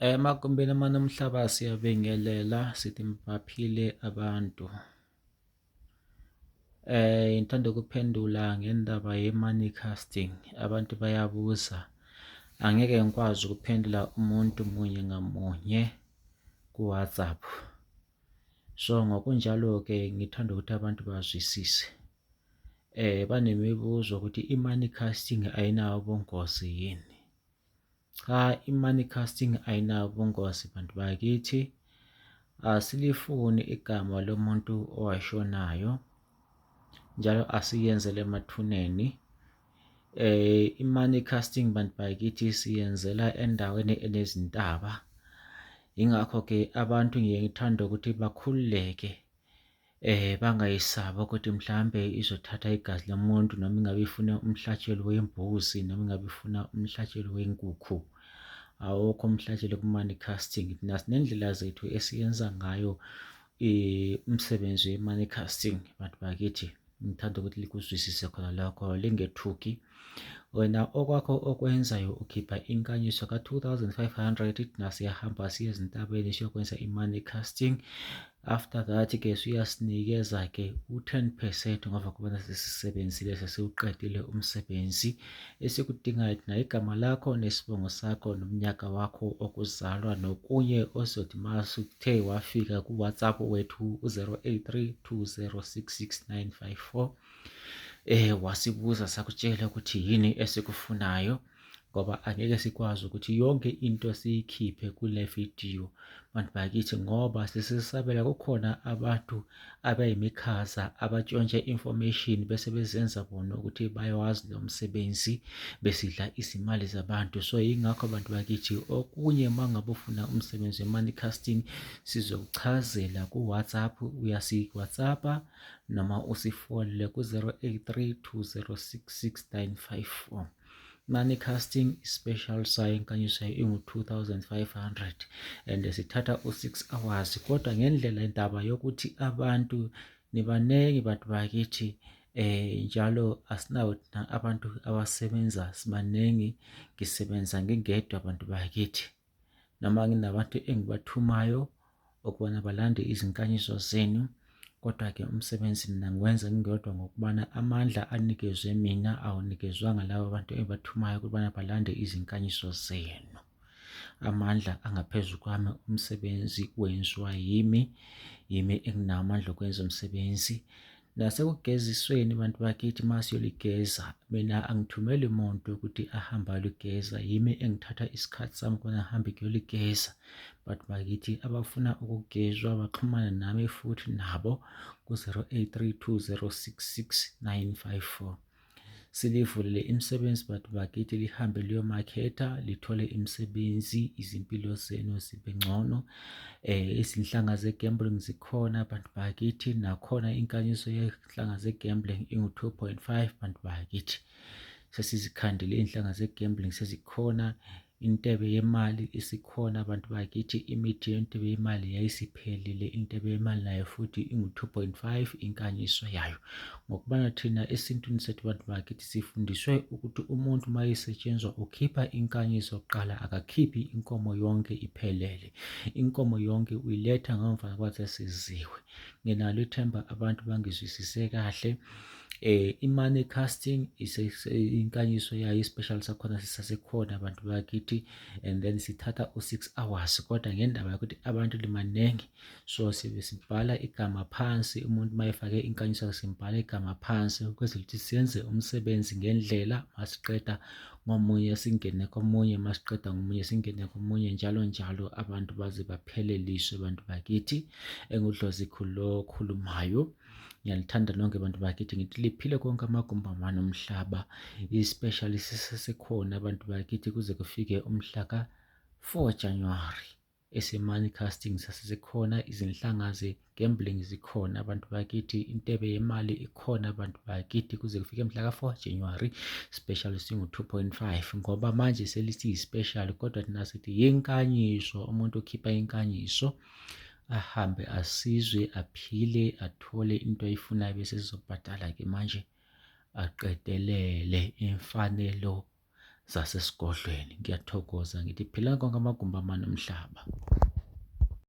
Emagumbini amane omhlaba siyabingelela sithi baphile abantu. Ngithanda ukuphendula ngendaba ye-money casting. Abantu bayabuza, angeke ngikwazi ukuphendula umuntu munye ngamunye ku-WhatsApp. So ngokunjalo-ke ngithanda ukuthi abantu bazwisise. Banemibuzo ukuthi i-money casting ayinawo ubungozi yini? Cha, i-money casting ayinabo ubungozi bantu bakithi. Asilifuni igama lomuntu owashonayo njalo asiyenzele emathuneni. I-money casting bantu bakithi siyenzela endaweni enezintaba. Yingakho-ke abantu ngiye ngithande ukuthi bakhululeke bangayisabi ukuthi mhlambe izothatha igazi lomuntu noma ingabe ifuna umhlatshelo wembuzi noma ingabe ifuna umhlatshelo wenkukhu. Awukho umhlatshelo ku-money casting. Thina sinendlela zethu esiyenza ngayo umsebenzi we-money casting bantu bakithi. Ngithanda ukuthi likuzwisise khona lokho lingethuki. Wena okwakho okwenzayo ukhipha inkanyiso ka-2500 thina siyahamba siye ezintabeni siyokwenza i-money casting. After that ke suyasinikeza ke u-10% ngoba kubona sesisebenzile sesiwuqedile umsebenzi. Esikudingayo thina igama lakho nesibongo sakho nomnyaka wakho okuzalwa nokunye ozothi masuthe wafika ku-WhatsApp wethu u-083 206 6954 wasibuza sakutshela ukuthi yini esikufunayo ngoba angeke sikwazi ukuthi yonke into siyikhiphe kule video bantu bakithi ngoba sisesabela kukhona abantu abayimikhaza abatshontshe information bese bezenza bona ukuthi bayawazi lo msebenzi besidla izimali zabantu. So yingakho abantu bakithi okunye uma ngabe ufuna umsebenzi we-money casting sizokuchazela ku-WhatsApp, uyasi-WhatsApp-a noma usifonele ku-083 206 6954. Money casting special sayo inkanyiso yayo ingu-2500 and sithatha u-6 hours kodwa ngendlela indaba yokuthi abantu nibaningi bantu bakithi njalo asinawo thina abantu abasebenza sibaningi ngisebenza ngingedwa abantu bakithi noma nginabantu engibathumayo ukubana balande izinkanyiso zenu kodwa-ke umsebenzi mina ngiwenza ngingedwa ngokubana amandla anikezwe mina awunikezwanga labo bantu engibathumayo ukubana balande izinkanyiso zenu. Amandla angaphezu kwami, umsebenzi wenziwa yimi, yimi enginawo amandla okwenza umsebenzi. Nasekugezisweni bantu bakithi uma siyoligeza, mina angithumeli muntu ukuthi ahambe ayoligeza, yimi engithatha isikhathi sami ukubana ngihambe ngiyoligeza. Bantu bakithi abafuna ukugezwa baxhumane nami futhi nabo ku-083 206 6954. Silivulele imisebenzi bantu bakithi lihambe liyomakhetha lithole imisebenzi izimpilo zenu zibe ngcono. Izinhlanga ze-gambling zikhona bantu bakithi nakhona inkanyiso yezinhlanga ze-gambling ingu-2.5 bantu bakithi. Sesizikhandile iy'nhlanga ze-gambling sezikhona Intebe yemali isikhona bantu bakithi, imithi yentebe yemali yayisiphelile. Intebe yemali nayo futhi ingu-2.5 inkanyiso yayo. Ngokubana thina esintwini sethu bantu bakithi sifundiswe ukuthi umuntu uma esetshenzwa ukhipha inkanyiso kuqala, akakhiphi inkomo yonke iphelele. Inkomo yonke uyiletha ngemva kwathi siziwe. Nginalo ithemba abantu bangizwisise kahle. I-money casting inkanyiso yayo i-special sakhona sisasekhona abantu bakithi and then sithatha u-6 hours kodwa ngendaba yokuthi abantu limaningi so sibe sibhala igama phansi umuntu uma efake inkanyiso simbhala igama phansi ukwenzela ukuthi senze umsebenzi ngendlela masiqeda ngomunye singene komunye masiqeda ngomunye singene komunye njalo njalo abantu baze bapheleliswe abantu bakithi engudlozi khulu okhulumayo. Ngiyalithanda nonke bantu bakithi ngithi liphile konke amagumbi amane omhlaba. I-special sisesekhona abantu bakithi kuze kufike umhla ka-4 January. Ese-money casting sasesekhona, izinhlanga ze-gambling zikhona abantu bakithi, intebe yemali ikhona abantu bakithi kuze kufike mhla ka-4 January. Special singu-2.5 ngoba manje selithi yi-special kodwa thina sithi yinkanyiso, umuntu okhipha inkanyiso ahambe asizwe aphile athole into ayifunayo bese sizobhadala-ke manje aqedelele imfanelo zasesigodlweni. Ngiyathokoza ngithi phila konke amagumbi amane omhlaba.